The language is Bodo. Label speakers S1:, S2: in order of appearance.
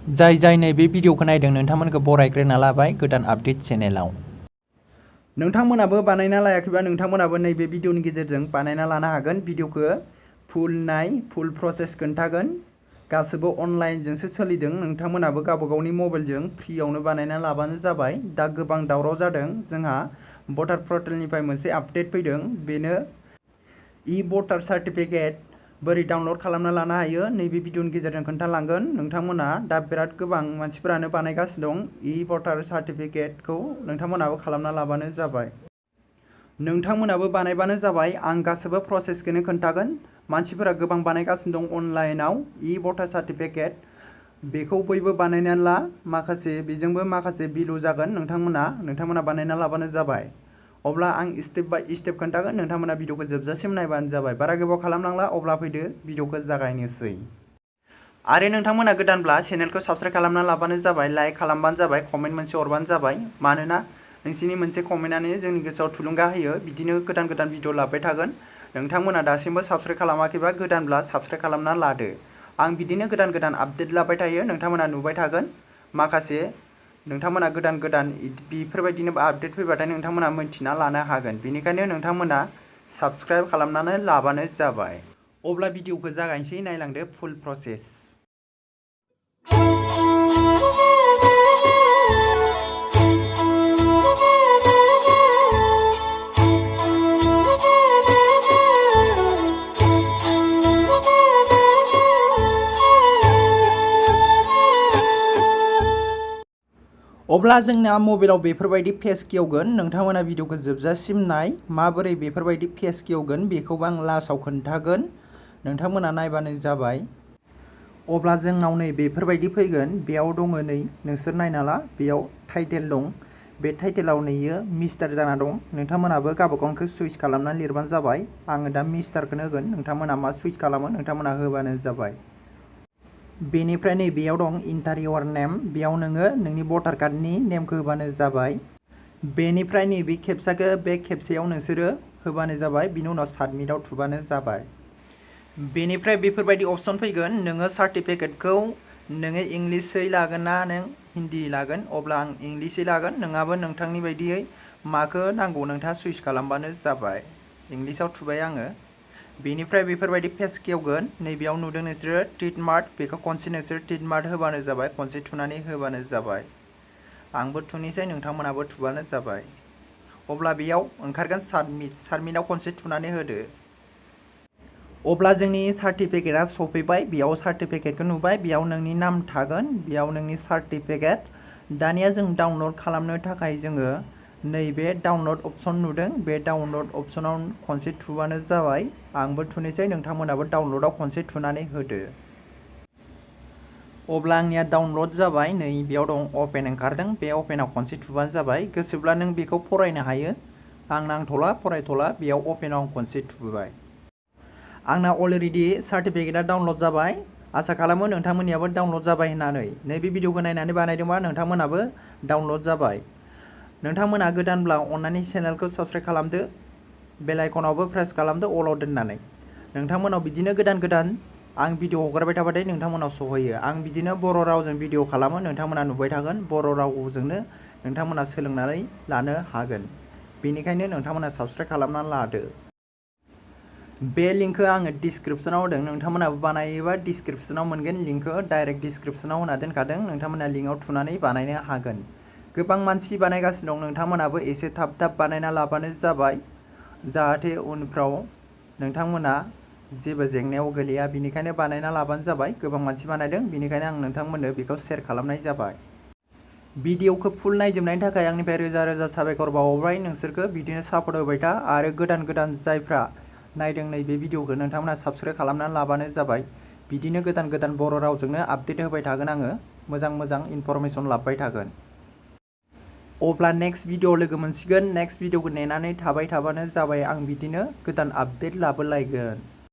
S1: जाय नैबे भिडिअखौ नायदों नोंथांमोनखौ बरायग्रोना लाबाय गोदान आपडेट चेनेलाव। नोंथांमोनाबो बानायना लायाखैबा नोंथांमोनाबो नैबे भिडिअनि गेजेरजों बानायना लानो हागोन। भिडिअखौ फुल नाय, फुल प्रसेस खोन्थागोन। गासैबो अनलाइनजोंसो सोलिदों। नोंथांमोनाबो गावबा गावनि मबाइलजों फ्रियावनो बानायना लाबानो जाबाय। दा गोबां दावराव जादों। जोंहा भटार पर्टेलनिफ्राय मोनसे आपडेट फैदों। बेनो भटार सार्टिफिकेट बोरै डाउनलड खालामना लानो हायो नैबे भिडिअनि गेजेरजों खोन्थालांगोन। नोंथांमोना दा बिराद गोबां मानसिफोरानो बानायगासिनो दं। भटार सार्टिफिकेटखौ नोंथांमोनाबो खालामना लाबानो जाबाय। नोंथांमोनाबो बानायबानो जाबाय। आं गासैबो प्रसेसखौनो खोन्थागोन। मानसिफोरा गोबां बानायगासिनो दं अनलाइनाव भटार सार्टिफिकेट। बेखौ बयबो बानायना ला। माखासे बेजोंबो माखासे भेलु जागोन। नोंथांमोना बानायना लाबानो जाबाय। अब्ला आं स्टेप बाय स्टेप खोन्थागोन। नोंथांमोना भिडिअखौ जोबजासिम नायबानो जाबाय। बारा गोबाव खालामनांला। अब्ला फैदो भिडिअखौ जागायनोसै। आरो नोंथांमोना गोदानब्ला चेनेलखौ साबस्क्राइब खालामना लाबानो जाबाय। लाइक खालामबानो जाबाय। कमेन्ट मोनसे हरबानो जाबाय। मानोना नोंसिनि मोनसे कमेन्टआनो जोंनि गोसोआव थुलुंगा होयो। बिदिनो गोदान भिडिअ लाबाय थागोन। नोंथांमोना दासिमबो साबस्क्राइब खालामाखैबा गोदानब्ला साबस्क्राइब खालामना लादो। आं बिदिनो गोदान आपडेट लाबाय थायो। नोंथांमोना नुबाय थागोन। माखासे नोंथांमोना गोदान बेफोरबायदिनो आपडेट फैबाथाय नोंथांमोना मिन्थिना लानो हागोन। बेनिखायनो नोंथांमोना साबस्क्राइब खालामनानै लाबानो जाबाय। अब्ला भिडिअखौ जागायनोसै। नायलांदो फुल प्रसेस। अब्ला जोंना मबाइलाव बेफोरबायदि पेज खेवगोन। नोंथांमोना भिडिअखौ जोबजासिम नाय। माबोरै बेफोरबायदि पेज खेवगोन बेखौबो आं लास्टआव खोन्थागोन। नोंथांमोना नायबानो जाबाय। अब्ला जोंनाव नै बेफोरबायदि फैगोन। बेयाव दङ नै नोंसोर नायना ला। बेयाव टाइटेल दं। बे टाइटेलाव नैयो मिस्टार जाना दं। नोंथांमोनाबो गावबा गावनिखौ सुइस खालामना लिरबानो जाबाय। आङो दा मिस्टारखौनो होगोन। नोंथांमोना मा सुइस खालामो नोंथांमोना होबानो जाबाय। बेनिफ्राय नै बेयाव दं इन्टार इयर नेम। बेयाव नोङो नोंनि भटार कार्डनि नेमखौ होबानो जाबाय। बेनिफ्राय नैबे खेबसाखौ बे खेबसेयाव नोंसोरो होबानो जाबाय। बिनि उनाव साबमिटआव थुबानो जाबाय। बेनिफ्राय बेफोरबायदि अपसन फैगोन। नोङो सार्टिफिकेटखौ नोङो इंलिसै लागोन ना नों हिन्दी लागोन। अब्ला आं इंलिसै लागोन। नोंहाबो नोंथांनि बायदियै माखौ नांगौ नोंथाङा सुइस खालामबानो जाबाय। इंलिसाव थुबाय आङो। बेनिफ्राय बेफोरबायदि पेज खेवगोन। नैबेयाव नुदों नोंसोरो टिक मार्क। बेखौ खनसे नोंसोर टिक मार्क होबानो जाबाय। खनसे थुनानै होबानो जाबाय। आंबो थुनोसै नोंथांमोनाबो थुबानो जाबाय। अब्ला बेयाव ओंखारगोन साबमिटआव खनसे थुनानै होदो। अब्ला जोंनि सार्टिफिकेटआ सफैबाय। बेयाव सार्टिफिकेटखौ नुबाय। बेयाव नोंनि नाम थागोन। बेयाव नोंनि सार्टिफिकेट। दानिया जों डाउनलड खालामनो थाखाय जोङो नैबे डाउनलड अपसन नुदों। बे डाउनलड अपसनाव खनसे थुबानो जाबाय। आंबो थुनोसै नोंथांमोनाबो डाउनलडआव खनसे थुनानै होदो। अब्ला आंनिया डाउनलड जाबाय। नै बेयाव दं अपेन ओंखारदों। बे अपेनाव खनसे थुबानो जाबाय। गोसोब्ला नों बेखौ फरायनो हायो। आं नांथ'ला फरायथ'ला। बेयाव अपेनाव आं खनसे थुबाय। आंना अलरेडि सार्टिफिकेटआ डाउनलड जाबाय। आसा खालामो नोंथांमोननियाबो डाउनलड जाबाय होननानै। नैबे भिडिअखौ नायनानै बानायदोंबा नोंथांमोनाबो डाउनलड जाबाय। नोंथांमोना गोदानब्ला अननानै चेनेलखौ साबस्क्राइब खालामदो। बेल आइकनावबो प्रेस खालामदो अलाव दोननानै। नोंथांमोनाव बिदिनो गोदान आं भिडिअ हगारबाय थाबाथाय नोंथांमोनाव सहैयो। आं बिदिनो बर' रावजों भिडिअ खालामो। नोंथांमोना नुबाय थागोन। बर' रावजोंनो नोंथांमोना सोलोंनानै लानो हागोन। बेनिखायनो नोंथांमोना साबस्क्राइब खालामना लादो। बे लिंकखौ आङो डिसक्रिप्सनाव होदों। नोंथांमोनाबो बानायोबा डिसक्रिप्सनाव मोनगोन लिंकखौ। डाइरेक्ट डिसक्रिप्सनाव होना दोनखादों। नोंथांमोना लिंकआव थुनानै बानायनो हागोन। गोबां मानसि बानायगासिनो दं। नोंथांमोनाबो एसे थाब बानायना लाबानो जाबाय। जाहाथे उनफ्राव नोंथांमोना जेबो जेंनायाव गोलैया। बेनिखायनो बानायना लाबानो जाबाय। गोबां मानसि बानायदों। बेनिखायनो आं नोंथांमोननो बेखौ शेयार खालामनाय जाबाय। भिडिअखौ फुल नायजोबनायनि थाखाय आंनिफ्राय रोजा रोजा साबायखर बावबाय। नोंसोरखौ बिदिनो सापर्ट होबाय था। आरो गोदान जायफ्रा नायदों नैबे भिडिअखौ नोंथांमोना साबस्क्राइब खालामनानै लाबानो जाबाय। बिदिनो गोदान बर' रावजोंनो आपडेट होबाय थागोन आङो। मोजां इनफरमेसन लाबोबाय थागोन। अब्ला नेक्स्ट भिडिअ लोगो मोनसिगोन। नेक्स्ट भिडिअखौ नेनानै थाबाय थाबानो जाबाय। आं बिदिनो गोदान आपडेट लाबोलायगोन।